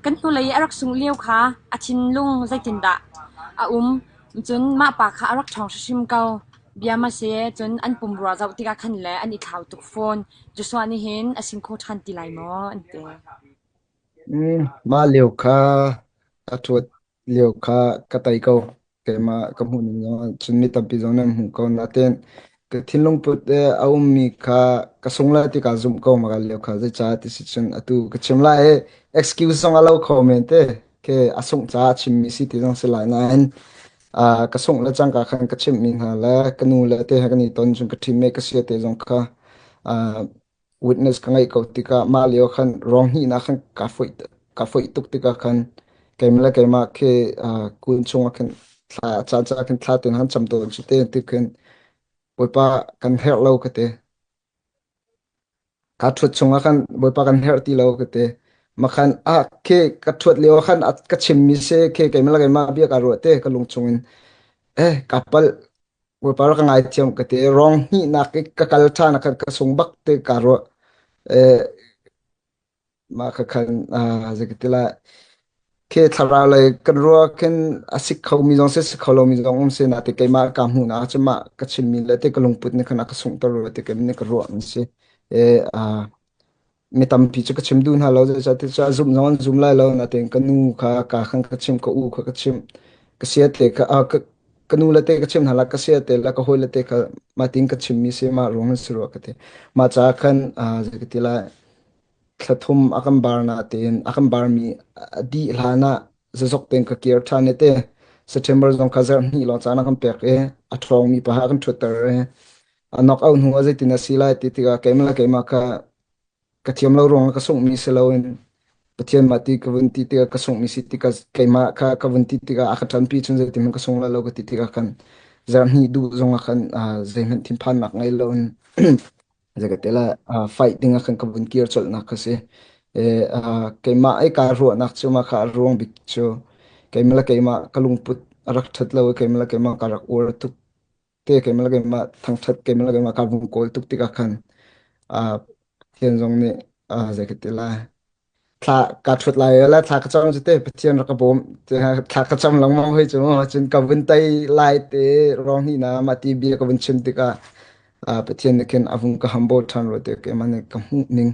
Kan hnulei i a rak sungh lio kha a thinlung zeitindah a um? Cun mah pa kha a rak ṭhawng hrimhrim ko. Bia ma si, cun an pumrua zoh tikah khan le an i thlau tuk fawn. Joshua nih hin a sing kho ṭhan ti lai maw? An ti. Mah lio kha a ṭhuat lio kha ka tei ko. Keimah ka hmuh ning zong cun mi tampi zong nan hmuh ko. Nain ka thinlung put a ummi kha ka sung lai ti kaa zumh ko maka lio kha zeicah ti si cun atu ka chim lai i excuse zong a lo kho men te ke a sungh caah a chimmi si ti zong si lai nain ka sungh le cangka khan ka chimhmi hna le ka nu le te he kan i ton cun ka ṭhim me ka sia te zong kha witness ka ngeih ko tikah mah lio khan rong hnihnak khan ka foih tuk tikah khan keimah le keimah khi kun chungah khin thla caan caan khin thla ten han cam tawn cu te ti khin Bawipa kan herh lo ka ti. Ka ṭhut chungah khan Bawipa kan herh ti lo ka ti. Makhan ah khi ka ṭhuat lio khan ka chimmi si khi keimah le keimah bia ka ruah te ka lung chungin eh ka palh Bawipa rak ka ngaithiam ka ti. Rong hnihnak i ka kal ṭhan ah khan ka sung bak te ka ruah. Eh, mah kha khan zei ka ti lai. Khi thlarau lei kan ruah khin a sik khomi zong si, si kho lomi zong um si na ti keimah ka hmuh na ahcun mah ka chimmi le te ka lungput nih khan a ka sunghter rua ti keimah nih ka ruah mi si. Eh, mi tampi cu ka chim duh hna lo zeicahtiah cu a zumh zong an zum lai lo natein ka nu kha ka khan ka chim ka u kha ka chim ka sia te kha ka, ka nu le te ka chim hna la ka sia te la ka hawi le te kha mah tin ka chimmi si mah ruang in si rua ka ti mah caah khan zei ka ti lai thla thum a kan bar na tein a kan barmi a dih hlan ah zazok tein ka kir ṭhan i te September zong kha zarh hnih lawng caan a kan pek i a ṭhawngmi pa a kan ṭhutter i a knock out hnu ah zeitin a si lai ti tikah keimah le keimah kha ka thiam lo ruangah ka sunghmi si loin Pathian mah ti ka vun ti tikah ka sunghmi si tikah keimah kha ka vun ti tikah a ka ṭanpi cun zeitihmanh ka sung lai lo ka ti tikah khan zarhhnih duh zongah khan zeihmanh thinphannak ngei loin zeikatela fight ding ah khan ka vun kir colhnak kha si. Keimah ai kaa ruahnak cu mah kha a ruang bik cu keimah le keimah ka lungput a rak ṭhat lo i keimah le keimah ka rak uar tuk te keimah le keimah thangṭhat keimah le keimah kaa vung kawl tuk tikah khan Pathian zong nih zei ka ti lai thla ka ṭhut lai la thla ka cam cu te Pathian rak ka bawm thla ka cam lengmang hoi cu cun ka vun tei lai te rong hnih na mah ti bia ka vun chim tikah Pathian nih khin a vung ka humble ṭhan rua te keimah nih ka hmuh ning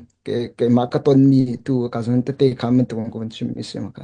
keimah ka tonmi tu ka zon tete kha man tu ka vun chim mi si maka.